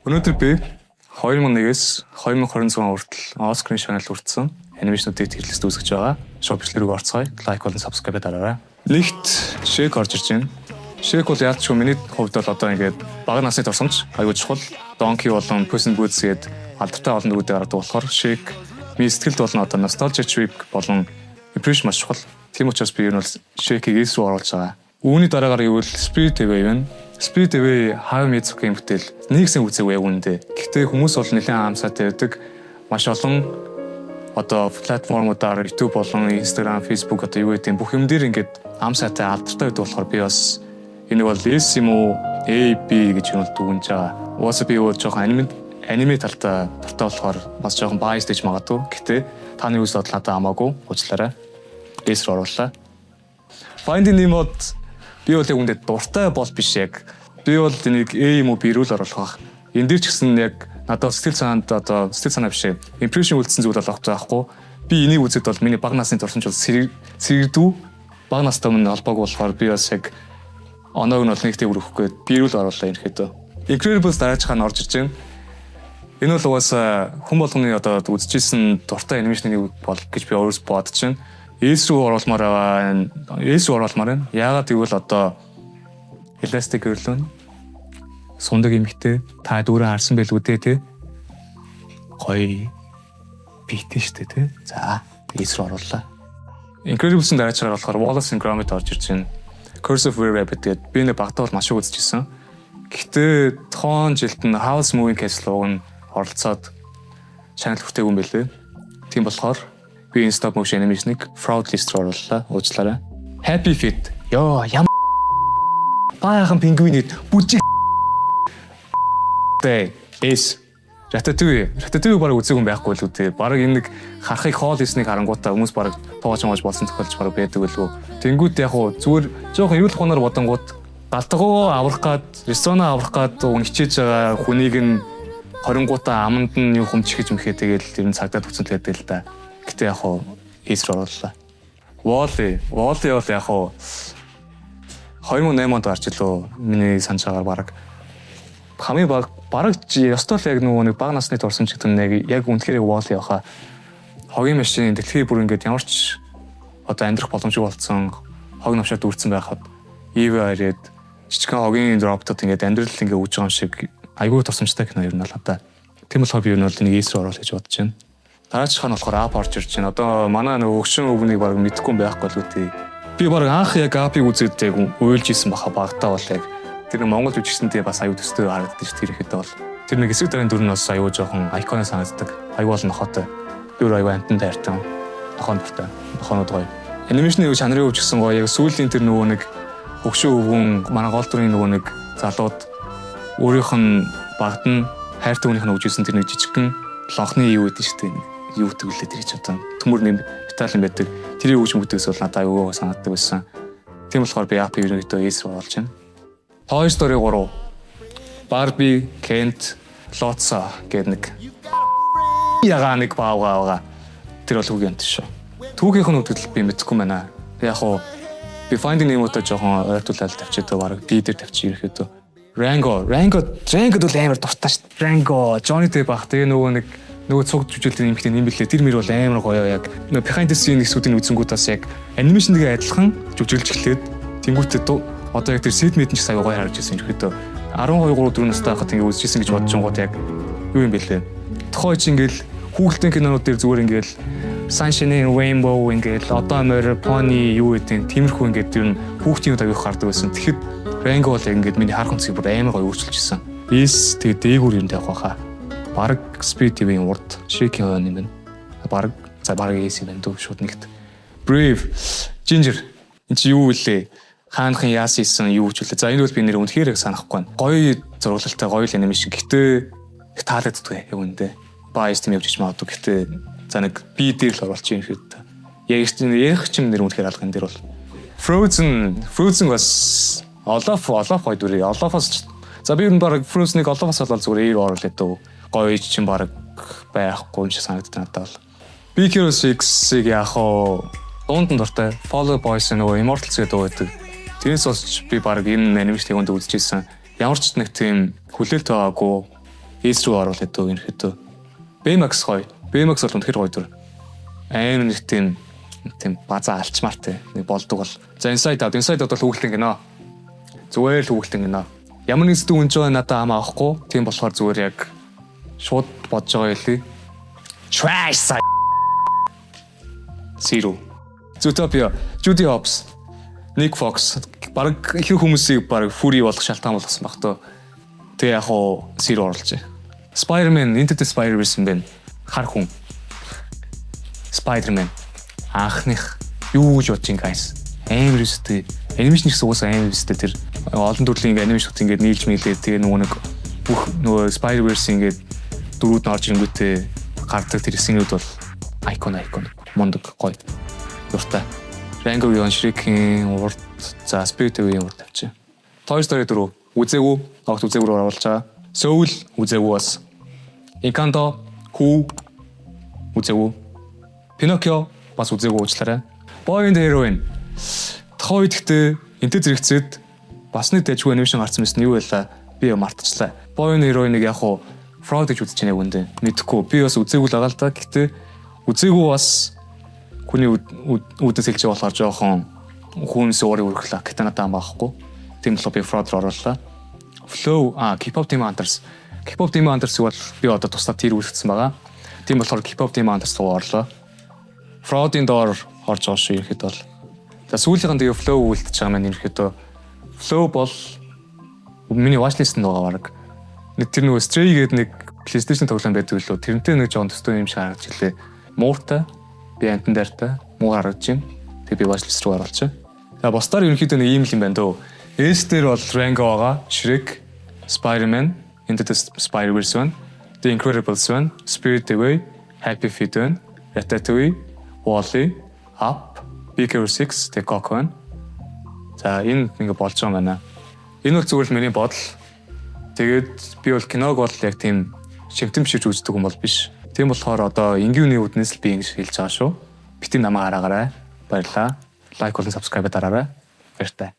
Өнөөдөр би 2001-ээс 2026 он хүртэл Оскарын шагнал хүртсэн animation уудыг tier list үүсгэж байгаа. Шууд бичлэг рүү орцгоё. Like болон subscribe дараарай. Нэгт Shrek орж ирж байна. Shrek бол яалт ч үгүй миний хувьд бол одоо ингээд бага насны дурсамж аюул чухал. Donkey болон Puss in Boots гээд алдартай олон дүрүүдээ гаргадаг болохоор Shrek миний сэтгэлд болон одоо nostalgia trip болон impression маш чухал. Тийм учраас би ер нь бол Shrek-ийг S рүү оруулж байгаа. Үүний дараагаар гэвэл Spirited Away байна. Spirited Away Hayao Miyazaki-ийн бүтээл. Нэг сэн үзээгүй яг үнэндээ. Гэхдээ хүмүүс бол нэлээд хаамсаатай байдаг. Маш олон одоо платформудаар YouTube болон Instagram, Facebook одоо юу гэдэг бүх юм дээр ингээд амсаатай, алдартай байдаг болохоор би бас энийг бол S юм уу, A, B гэж юм бол дүгнж байгаа. Угаасаа би бол жоохон аниме талтай дуртай болохоор бас жоохон bias гэж магадгүй. Гэхдээ таны үс бодол надад хамаагүй. Уучлаарай. S рүү орууллаа. Finding Nemo-д би бол яг үүндээ дуртай бол биш яг. Би бол энийг A юм уу, B рүү л оруулах байх. Энэ дээр ч гэсэн яг надад сэтгэл санаанд, одоо сэтгэл санаа биш ээ. Impression үлдсэн зүйл бол огт байхгүй. Би энийг үзэхэд бол миний бага насны дурсамж бол сэрэгдүү. Бага настай өмнө холбоогүй болохоор би бас яг оноог нь бол нэгтэй өрөхгүй B рүү л оруулаа ерөөхдөө. Incredibles дараачих нь орж ирж байна. Энэ бол угаасаа хүн болгоны одоо үзчихсэн дуртай animation ы нэг бол гэж би өөрөөс бодож байна. S рүү оруулмаар байгаа. S рүү оруулмаар байна. Яагаад гэвэл одоо Elastic Girl нь сундаг эмэгтэй, та дүүрэн харсан байлгүй дээ, те. Гоё биетэй штэ, те. За, S рүү орууллаа. Incredibles-ын дараачаар болохоор Wallace and Gromit орж ирж байна. Curse of Were Rabbit гэдэг би нэг багтаа бол маш их үзчихсэн. Гэхдээ тоон жилд нь Howl's Moving Castle уг нь оролцоод шагнал хүртээгүй юм байлээ. Тийм болохоор би энэ stop motion animation-ыг fraud list руу орууллаа. Уучлаарай. Happy Feet. Йоо, ямар баахан пингвинүүд бүжиг тэ S. Ratatouille. Ratatouille бараг үзээгүй юм байхгүй л үү, те. Бараг энэ нэг харахыг, хоол хийснийг харангуутаа хүмүүс бараг тоогооч моож болсон тохиолдож бараг байдаг үлгүй. Тэнгүүд яг уу зүгээр жоохон эрүүл ухаанаар бодонгууд галтгоо аврах гад, ресторан аврах гад уг нь хичээж байгаа хүнийг нь хорингуудаа аманд нь юу хумчих гэж мэхээ, тэгэл ер нь цагдаад өгсөн л байдаг л да. Гэтэ яг уу S рүү орууллаа. Wall-E. Wall-E бол яг уу 2008 онд гарч илүү, миний санаж байгаагаар бараг хамгийн баг бараг ёстой л яг нөгөө нэг бага насны дурсамж гэдэг нь яг үнэхээр Wall-E явахаа хогийн машин дэлхий бүр ингээд ямар ч одоо амьдрах боломжгүй болсон, хог навшаад дүүрсэн байхад Eva ирээд жижигхэн хогийн роботод ингээд амьдрал ингээд өгж байгаа юм шиг айгүй дурсамжтай кино ер нь бол надаа. Тийм болохоор би ер нь бол энийг S рүү оруулах гэж бодож байна. Дараачих нь болохоор Up орж ирж байна. Одоо манай нөгөө өгшин өвгнийг баг мэдэхгүй юм байхгүй л үү. Би баг анх яг Up-ыг үзээд яг уйлж исэн баха багтаа бол яг. Тэр нэг Монгол жүжигчсэнтэй бас аюу төстэй харагддаг шүү дээ ихэд бол. Тэр нэг эсрэг дарын дүр нь бас аюу жоохон icon санагддаг. Аюу бол нохотой. Би өөр аюу амтан тайртай. Нохон дуртай. Нохонууд гоё. Animation ы чанарын хувьд гэсэн гоё. Яг сүүлийн тэр нөгөө нэг хөгшин өвгөн, манай гол дүрийн нөгөө нэг залууд өөрийнх нь багд нь хайртай хүнийх нь өгж исэн тэр нэг жижигхэн лонхны юу гэдэг шүү дээ. Юу гэдэг үлээ, тэр чи одоо төмөр нэг металл юм байдаг. Тэрийг өгч мөгдөөс бол надад аюу санагддаг байсан. Тийм болохоор би Up ерөнхийдөө S рүү оруулж байна. Toy Story 3, Barbie, Kent, Lotso гэдэг нэг ягаа нэг баавга байгаа. Тэр бол хүүгийн юм шүү. Түүхийнх нь үтгэл би мэдэхгүй байна. Яг уу би Finding Nemo-тай жоохон ойртуулаад тавьчихад бараг B дээр тавьчих ерөнхийдөө. Rango, Rango, Rango бол амар дуртай шүү дээ. Rango, Johnny Depp бах. Тэгээ нөгөө нэг нөгөө цуг жүжиглэдэг юм хтэй юм блээ. Тэр мэр бол амар гоё яг. Нөгөө behind the scene хэсгүүдийг үзэнгүүт бас яг animation тэй адилхан жүжиглж эхлээд тэнгуүтээ одоо яг тэр set мэд нь ч гэсэн аягүй гоё харагдаж байсан ерөнхийдөө. 12 3 4 настай байхад ингээ үзчихсэн гэж бодож гот яг юу юм бэлээ. Тухайн чи ингээл хүүхэлдэйн кинонууд дээр зүгээр ингээл Sunshine and Rainbow, ингээл одоо морь pony юу гэдэг тиймэрхүү ингээд ер нь хүүхдийн үед аягүй гардаг байсан. Тэгэхэд Rango бол яг ингээд миний харах өнцгийг бүр амар гоё өөрчилж исэн. S, тэгээ дээгүүр юм тавих байхаа. Бараг Spirit TV-ийн урд Shrek-ийн хойно юм байна. Бараг, за, бараг S юм байна дөө шууд нэгт. Brave Ginger, энэ чи юу вүлээ? Хаанхын яас исэн юу ч үлээ. За, энэ бол би нэр үнэхээр яг санахгүй байна. Гоё зураглалтай, гоё л animation. Гэтэ их таалагддаг яг үүндээ. Bias тийм явж ич магадгүй. Гэтэ за нэг би дээр л оруулчих юм хэд. Яг ярих чим нэр үнэхээр алга энэ дээр бол. Frozen. Frozen бас Olaf. Olaf гоё дүрээ. Olaf-аас, за, би ер нь баг Frozen-ыг Olaf-аас болол зүгээр A оруулаад дөө. Гоё чинь баг байхгүй юм шиг санагддаг надад бол. Big Hero 6-ыг яг хоо дунд нь дуртай. Fall Out Boy-ийн нөгөө Immortals гэдэг дуу байдаг. Тэрнээс болж би баг энэ animation ыг өндөө үзчихсэн. Ямар ч нэг тийм хүлээлт байгаагүй. S рүү оруулаад дөө ерөнхийдөө. Baymax гоё. Baymax бол үнэхээр гоё дүр. Амар нэг тийм базаа алчмаартай нэг болдог бол. За, Inside Out, Inside Out бол хүүхэлдэйн кино. Зүгээр л хүүхэлдэйн кино. Ямар нэг сэдв үнж байгаа надад хамаа авахгүй. Тийм болохоор зүгээр яг шууд бодож байгаа хэлье. Trash Zero. Zootopia, Judy Hopps, Nick Fox баг их хүмүүсийг баг furry болох шалтгаан болгосон баг тоо. Тэгээ яг хуу C рүү оруулж. Spider-Man, Into the Spider-Verse юм байна. Хар хүн. Spider-Man анхных юу гэж бодож ин, guys? Амар өстэй. Animation гэсэн уусаа амар өстэй, тэр олон төрлийн ингээ animation ингээд нийлж мэлээ, тэгээ нөгөө нэг бүх нөгөө Spider-Verse ингээд дөрүүд нь орж ирэнгүүтээ гардаг тэр хэсгүүд бол icon, icon, мундаг, гоё, дуртай. Rango-гийн, Shrek-ийн урд, за, Spirit Away-ийн урд тавьчих. Toy Story 4 үзээгүй, огт үзээгүй рүү оруулж байгаа. Soul үзээгүй бас. Encanto хүү үзээгүй. Pinocchio бас үзээгүй, уучлаарай. Boy and Heroine. Тухайн үед гэхдээ энтэй зэрэгцээд бас нэг дэжгүй animation гарсан байсан, юу байлаа? Би мартчихлаа. Boy and Heroine-ыг яг уу fraud гэж үзэж байна яг үндэ. Мэдэхгүй. Би бас үзээгүй л байгаа л да. Гэхдээ үзээгүй бас хүний үүднээс хэлж байгаа болохоор жоохон хүмүүс уурыг өргөлөө. Гэтэ надад ам байхгүй. Тийм болохоор би fraud руу орууллаа. Flow, K-pop Demon Hunters. K-pop Demon Hunters-ыг бол би одоо тусдаа tier үүсгэсэн байгаа. Тийм болохоор K-pop Demon Hunters руу орлоо. Fraud-ын доор орж байгаа шүү ерхэд бол. За, сүүлийнхэн тэгээ Flow үлдчихэж байгаа маань ерөөхдөө. Flow бол миний watchlist-нд байгаа баг. Нэг тэр нөгөө Stray гэдэг нэг PlayStation тоглоом байдаг лөө. Тэрнтэй нэг жоон төстэй юм шиг харагдаж илээ. Мууртай. Би амтан дайртай. Муу харагдаж байна. Тэгээ би watchlist руу оруулчих. За, бусдаар ерөнхийдөө нэг ийм л юм байна дөө. S дээр бол Rango байгаа, Shrek, Spider-Man, Into the Spider-Verse байна, The Incredibles байна, Spirit Away, Happy Feet байна, Ratatouille, Wall-E, Up, Big Hero 6, The Coco байна. За, энэ ингээ болж байгаа юм байна. Энэ бол зүгээр л миний бодол. Тэгээд би бол киног бол яг тийм шимтэм шивж үздэг юм бол биш. Тийм болохоор одоо энгийн үний үүднээс л би ингэж хэлж байгаа шүү. Бити намайг хараагаарай. Баярлалаа. Like болон subscribe дараарай. Баяртай.